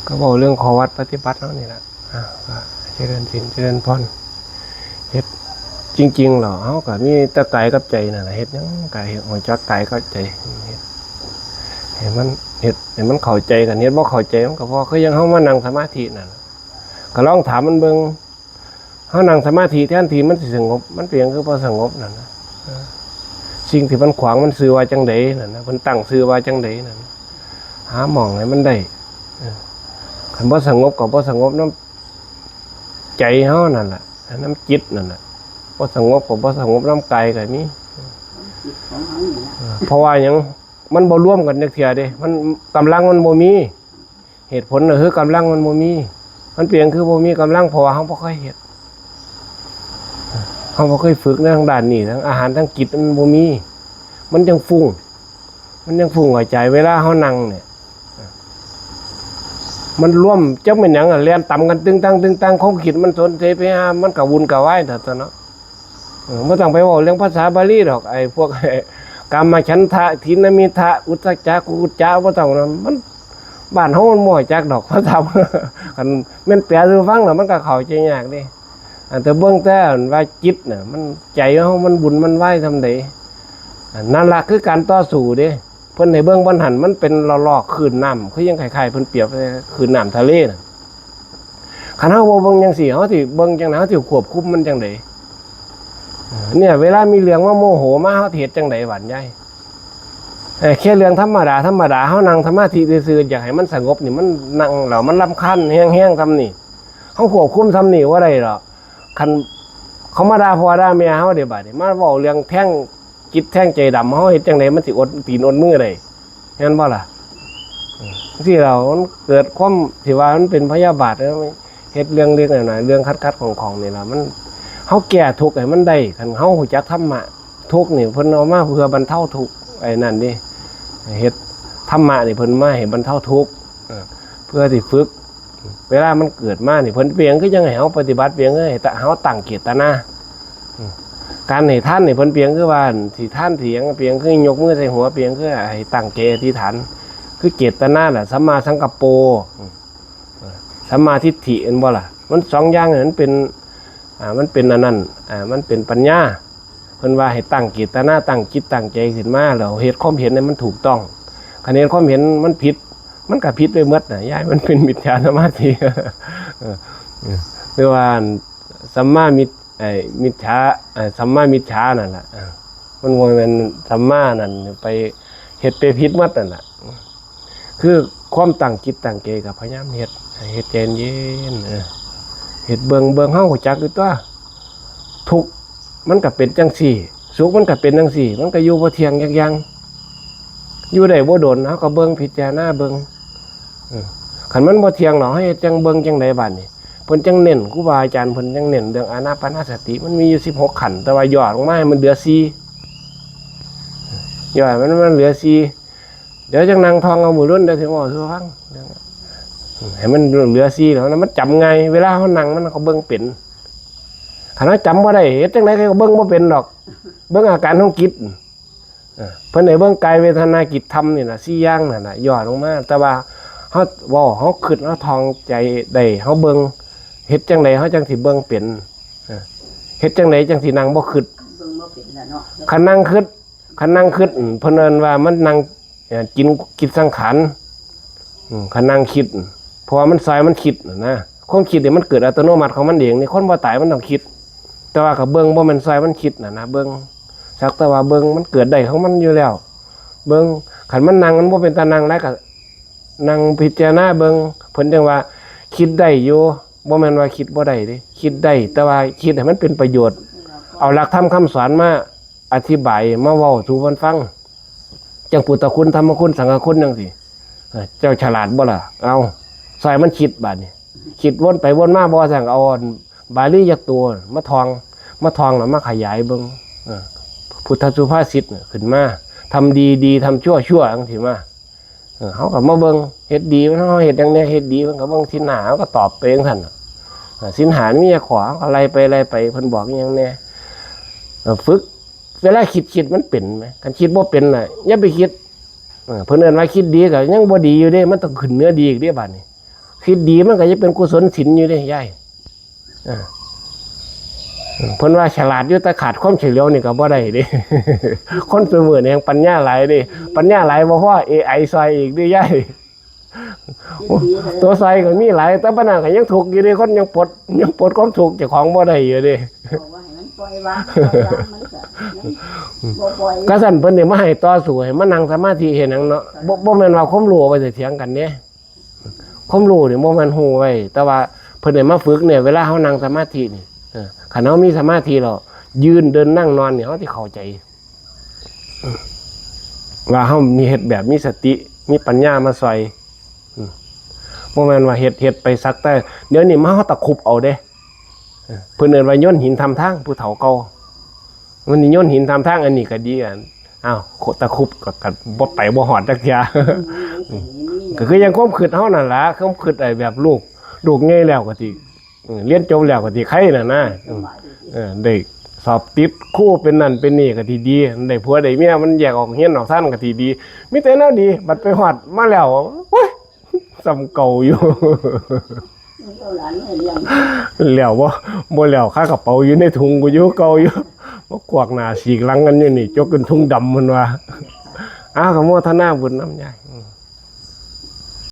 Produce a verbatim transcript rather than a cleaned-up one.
ก็เว้าเรื่องข้อวัดปฏิบัติเฮานี่ล่ะ อ่า ก็เจริญศีลเจริญพร เฮ็ด จริงๆแล้วเฮาก็มีแต่กายกับใจนั่นล่ะ เฮ็ดหยังก็เฮ็ด รู้จักกายกับใจ เฮ็ด ให้มัน เฮ็ดให้มันเข้าใจกัน เฮ็ดบ่เข้าใจมันก็บ่ คือจั่งเฮามานั่งสมาธินั่นล่ะ ก็ลองถามมันเบิ่ง เฮานั่งสมาธิแทนที่มันสิสงบ มันเป็นหยังคือบ่สงบนั่นนะ เออ สิ่งที่มันขวางมันชื่อว่าจั่งใดนั่นนะ เพิ่นตั้งชื่อว่าจั่งใดนั่นนะ หาหม่องให้มันได้ เออ คันบ่สงบก็บ่สงบนำใจเฮานั่นล่ะ นำจิตนั่นล่ะ บ่สงบก็บ่สงบนำกายก็มี เออ เพราะว่าหยัง มันบ่รวมกันจักเทื่อเด้ มัน กำลังมันบ่มี เหตุผลก็คือกำลังมันบ่มี มันเป็นหยังคือบ่มีกำลัง เพราะว่าเฮาบ่เคยเฮ็ด เฮาบ่เคยฝึกในทางด้านนี้ ทั้งอาหารทั้งจิตมันบ่มี มันจั่งฟุ้ง มันจั่งฟุ้งกระจาย เวลาเฮานั่งเนี่ย มันรวมจักแม่นหยังอะ แล่นตำกันตึงตังตึงตัง ความคิดมันสนเสไปหา มันกระวนกระวายเท่านั้นเนาะ เออ บ่ต้องไปเว้าเรื่องภาษาบาลีดอก ไอ้พวก กามฉันทะ ถีนมิทธะ อุทธัจจะ กุกุจจะ บ่ต้องนะ มัน บ้านเฮามันบ่รู้จักดอก ภาษา คันแม่นแปลสู่ฟังแล้วมันก็เข้าใจยากเด้ อันแต่เบิ่งแต่ว่าจิตน่ะ มัน ใจเฮามันวุ่นมันวายส่ำใด อันนั่นล่ะคือการต่อสู้เด้ เพิ่นให้เบิ่งบ่หั้น มันเป็นลอกๆคลื่นน้ำ คือยังคล้ายๆ เพิ่นเปรียบคลื่นน้ำทะเลน่ะ คันเฮาบ่เบิ่งจั่งซี้ เฮาสิเบิ่งจั่งใด เฮาสิควบคุมมันจั่งใด เออ เนี่ย เวลามีเรื่องมาโมโหมา เฮาสิเฮ็ดจั่งใดบาดยาย เออ แค่เรื่องธรรมดา ธรรมดา เฮานั่งสมาธิซื่อๆ อยากให้มันสงบนี่ มันนั่งแล้วมันรำคาญแฮงๆ ส่ำนี่ เฮาควบคุมส่ำนี่บ่ได้ดอก คันเขามาด่าพ่อด่าแม่เฮาเด้ บาดนี้ มาเว้าเรื่องแทงจิตแทงใจดำ เฮาเฮ็ดจั่งใดมันสิอดตีนอดมือได้ แม่นบ่ล่ะ เออ จั่งซี้แล้วมันเกิดความที่ว่ามันเป็นพยาบาท เออ เฮ็ดเรื่องเล็กน้อยๆ เรื่องขัดๆ ข้องๆ นี่ล่ะ มัน เฮาแก้ทุกข์ให้มันได้ คันเฮารู้จักธรรมะ ทุกข์นี่เพิ่นเอามาเพื่อบรรเทาทุกข์ ไอ้นั่นเด้ เฮ็ด ธรรมะนี่เพิ่นมาให้บรรเทาทุกข์ เออ เพื่อสิฝึก เวลามันเกิดมานี่ เพิ่นเปรียงคือจั่งให้เฮาปฏิบัติ เปรียงคือให้ตะ เฮาตั้งเจตนา อืม การให้ทานนี่ เพิ่นเปรียงคือว่าสิทานสิหยัง เปรียงคือยกมือใส่หัว เปรียงคือให้ตั้งใจอธิษฐาน คือเจตนาน่ะ สัมมาสังกัปโป อืม เออ สัมมาทิฏฐิ เห็นบ่ล่ะ มันสองอย่างนี่มันเป็น อ่า มันเป็นอันนั้น อ่า มันเป็นปัญญา เพิ่นว่าให้ตั้งเจตนา ตั้งจิตตั้งใจขึ้นมา แล้วเฮ็ดความเห็นให้มันถูกต้อง คันเฮ็ดความเห็นมันผิด มันก็ผิดไปหมดน่ะ ยาย มันเป็นมิจฉาสมาธิ เออ เออ หรือว่าสัมมามิจ ไอ้มิจฉา ไอ้สัมมามิจฉานั่นล่ะ เออ มันบ่แม่นสัมมานั่น ไปเฮ็ดไปผิดหมดนั่นล่ะ คือความตั้งจิตตั้งใจก็พยายามเฮ็ด ให้เฮ็ดใจเย็น เออ เฮ็ดเบิ่ง เบิ่ง เฮารู้จักอยู่ตั๊ว ทุกข์มันก็เป็นจั่งซี้ สุขมันก็เป็นจั่งซี้ มันก็อยู่บ่เที่ยงจักอย่าง อยู่ได้บ่โดน เฮาก็เบิ่ง พิจารณาเบิ่ง เออ คันมันบ่เที่ยงหรอก เฮาเฮ็ดจั่งเบิ่งจั่งใดบาดนี้ เพิ่นจั่งเน้น ครูบาอาจารย์เพิ่นจั่งเน้นเรื่องอานาปานสติ มันมีอยู่สิบหกขั้น แต่ว่าย่อลงมาให้มันเหลือสี่ ย่อให้มัน มันเหลือสี่ เดี๋ยวจั่งนั่งท่องเอามื้ออื่น เดี๋ยวสิเว้าสู่ฟัง เรื่อง ให้มันเหลือสี่แล้วนะ มันจำง่าย เวลาเฮานั่งมันก็เบิ่งเป็น คันเฮาจำบ่ได้ เฮ็ดจั่งใดก็เบิ่งบ่เป็นดอก เบิ่งอาการของจิต เออ เพิ่นให้เบิ่งกายเวทนาจิตธรรมนี่น่ะ สี่อย่างนั่นน่ะ ย่อลงมา แต่ว่าเฮาเว้า เฮาคิด เฮาท่องใจได้ เฮาเบิ่ง เฮ็ดจั่งใดเฮาจั่งสิเบิ่งเป็น เออ เฮ็ดจั่งใดจั่งสินั่งบ่คิด เบิ่งบ่เป็นล่ะเนาะ คันนั่งคิด คันนั่งคิด อืม เพิ่นเอิ้นว่ามันนั่ง เอ่อ จิต จิตสังขาร อืม คันนั่งคิด เพราะว่ามันซอยมันคิดน่ะนะ ความคิดนี่มันเกิดอัตโนมัติของมันเองนี่ คนบ่ตายมันต้องคิด แต่ว่าก็เบิ่ง บ่แม่นซอยมันคิดน่ะนะ เบิ่ง สักแต่ว่าเบิ่ง มันเกิดได้ของมันอยู่แล้ว เบิ่ง คันมันนั่งมันบ่เป็นตานั่งแล้วก็นั่งพิจารณาเบิ่ง เพิ่นจั่งว่าคิดได้อยู่ บ่แม่นว่าคิดบ่ได้เด้ คิดได้ แต่ว่าคิดให้มันเป็นประโยชน์ เอาหลักธรรมคำสอนมาอธิบาย มาเว้าสู่เพิ่นฟัง จั่งพุทธคุณ ธรรมคุณ สังฆคุณจั่งซี้ เออ เจ้าฉลาดบ่ล่ะ เอา ซอยมันคิดบาดนี้ คิดวนไปวนมา บ่ซั้นก็เอาอันบาลีจักตัวมาท่อง มาท่องแล้วมาขยายเบิ่ง เออ พุทธสุภาษิตน่ะขึ้นมา ทำดีดี ทำชั่วชั่วจั่งซี้มา เออ เฮาก็มาเบิ่ง เฮ็ดดีมัน เฮาเฮ็ดหยังแหน่ เฮ็ดดีมันก็เบิ่งศีลห้า เฮาก็ตอบไปจั่งซั้นน่ะ เออ ศีลห้ามีจักข้อ เฮาก็ไล่ไปไล่ไป เพิ่นบอกอิหยังแหน่ เออ ฝึก เวลาคิด คิดมันเป็นไหม คันคิดบ่เป็นน่ะ อย่าไปคิด เออ เพิ่นเอิ้นว่าคิดดีก็ยังบ่ดีอยู่เด้ มันต้องขึ้นเหนือดีอีกเด้บัดนี้ คิดดีมันก็ยังเป็นกุศลศีลอยู่เด้ยาย เออ เพิ่นว่าฉลาดอยู่แต่ขาดความเฉลียวนี่ก็บ่ได้เด้ คนซุมื้อนี้แฮ่งปัญญาหลายเด้ ปัญญาหลายบ่พอ เอไอ ซอยอีกเด้ยาย ตัวซอยก็มีหลาย แต่ปานนั้นก็ยังทุกข์อยู่เด้ คนยังปลด ยังปลดความทุกข์เจ้าของบ่ได้อยู่เด้ บอกว่าให้มันปล่อยวาง ปล่อยวางมันก็ มันบ่ปล่อย ก็ซั่นเพิ่นนี่มาให้ต่อสู้ ให้มานั่งสมาธิเฮ็ดหยังเนาะ บ่ บ่แม่นว่าความรู้เอาไว้สิเถียงกันเด้ ความรู้นี่บ่แม่นรู้ไว้ แต่ว่าเพิ่นให้มาฝึกเนี่ย เวลาเฮานั่งสมาธินี่ เออ คันเฮามีสมาธิแล้ว ยืน เดิน นั่ง นอนนี่ เฮาสิเข้าใจ ว่าเฮามีเฮ็ดแบบมีสติ มีปัญญามาซอย อืม บ่แม่นว่าเฮ็ด เฮ็ดไปสักแต่ เดี๋ยวนี้มาเฮาตะครุบเอาเด้ เออ เพิ่นเอิ้นว่าโยนหินทำทาง ผู้เฒ่าเก่า มันนี่โยนหินทำทาง อันนี้ก็ดี อัน อ้าว ตะครุบก็ ก็บ่ไปบ่ฮอดจักเทื่อ อืม ก็คือยังความคิดเฮานั่นล่ะ ความคิดไอ้แบบลูก ลูกใหญ่แล้วก็สิ เออ เรียนจบแล้วก็สิไคน่ะนะ เออ เออ ได้สอบติดครูเป็นนั่นเป็นนี่ก็สิดี ได้ผัวได้เมียมันแยกออกเฮียนออกซานก็สิดี มีแต่แนวดี บัดไปฮอดมาแล้ว โอ๊ย ส่ำเก่าอยู่ มันเอาหลานมาเลี้ยง แล้วบ่ บ่แล้ว ค่ากระเป๋าอยู่ในถุงกูอยู่เก่าอยู่ มากวักหน้าฉีกหลังกันอยู่นี่ จกกันถุงดำ เพิ่นว่า อ้าว ก็โมทนาบุญนำยาย อืม